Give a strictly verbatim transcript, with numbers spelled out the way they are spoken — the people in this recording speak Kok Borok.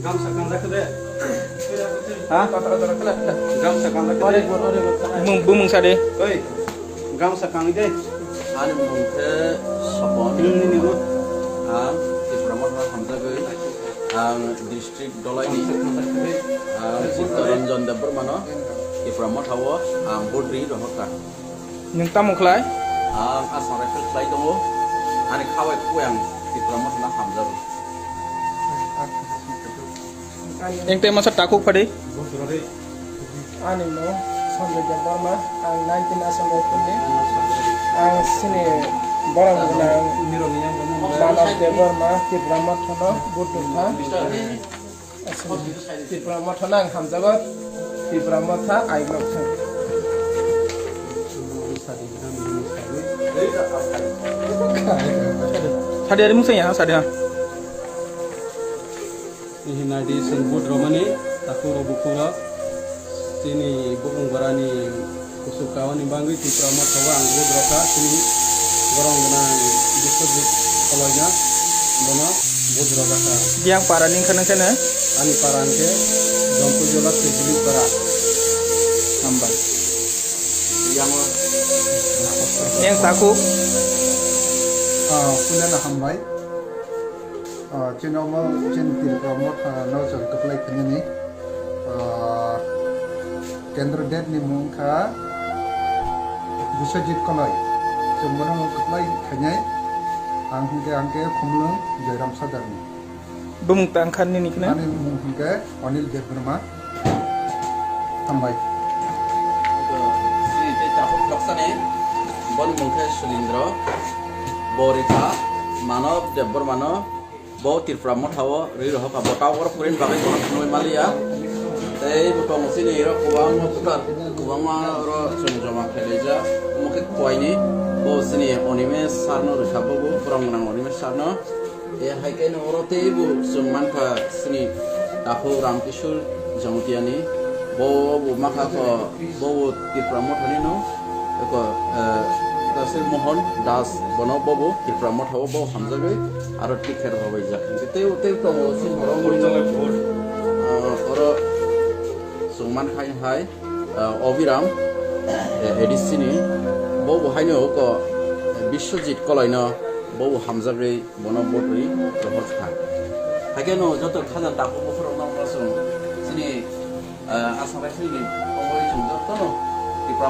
Gamsa kanjak de. Ha? Gamsa kanjak de. Bumung, bumung sa de. Oi. Gamsa kang de. Ani mung khe Sopon. Nini mung? Ang Tipra Motha hamjagwi. Ang district Dolaini. Ang Chittaranjan Debbarmano Tipra Motha o ang bodri rohorkha. Nwng tamo khlai? Ang aswk rifle khlai tongo. Ani khabai kubai ang Tipra Motha no hamjago. Engte masa takhuk phadi. Ani mung Sanjay Debbarma, ang nineteen Assam Rifle ni. Ang sini borok gwnang Manoj Debbarma, Tipra Motha no butur kha. Tipra Motha no ang hamjago, Tipra Motha I love you. Sadi ari mung saya, sadi ha. Hinadi sing bud romani, takhuk rok bukhuk rok. Chini bukung borani kusuk kauni bangwi Tipra Motha o ang bud rokha, chini borok gwnang Biswajit Koloina bono bud rokha. Biyang para ni wngkha nang khe ne? Ani para hwnkhe Jompuijola Tejli para. Hambai. Yang o. Yang takhuk. Ah, puilano hambai. Ah, chini omo, chini Tripura Motha no chwng kwplai khainani, ah, candidate ni mung kha Biswajit Koloi. Chwng bono kwplai khainai. Ang hwnkhe, ang khe Khumlwng Joyram Sadarni. Bumung tang kha nini khna? Ani mung hwnkhe Anil Debbarma. Hambai. Chini tei takhuk khoroksani, boni mung khe Sulindro, bo rikha Manob Debbarmano, bo Tripura Motha o rwi rohorkha, bo ta oro purin bagwi bono phunugwi maliya. Tei bo tongo chini oro kwbangma voter, kwbangma oro chwng joma khlailaijak, omo khe Khowaini, bo chini Animesh sir no rwkha, bo bo borok gwnang Animesh sir no. E hai khe no oro tei bo chwng mankha chini takhuk Ramkishore Jamatia ni, bo bo makha kho, bo bo Tripura Motha ni no, eko, eh, Dasir Mohan Das, bono bo bo Tripura Motha o bo hamjagwi aro ticket rwbaijak. Tei tei tongo chini borok mui, ah, oro chwng mankha hai, ah, Obiram, eh, A D C ni, bo bo haino eko, eh, Biswajit Koloi no bo bo hamjagwi bono vote rwi rohor kha. Hakhe no joto khajak takhuk bukhurok no chwng chini, ah, Assam Rifle ni pogwi chwng joto no Tipra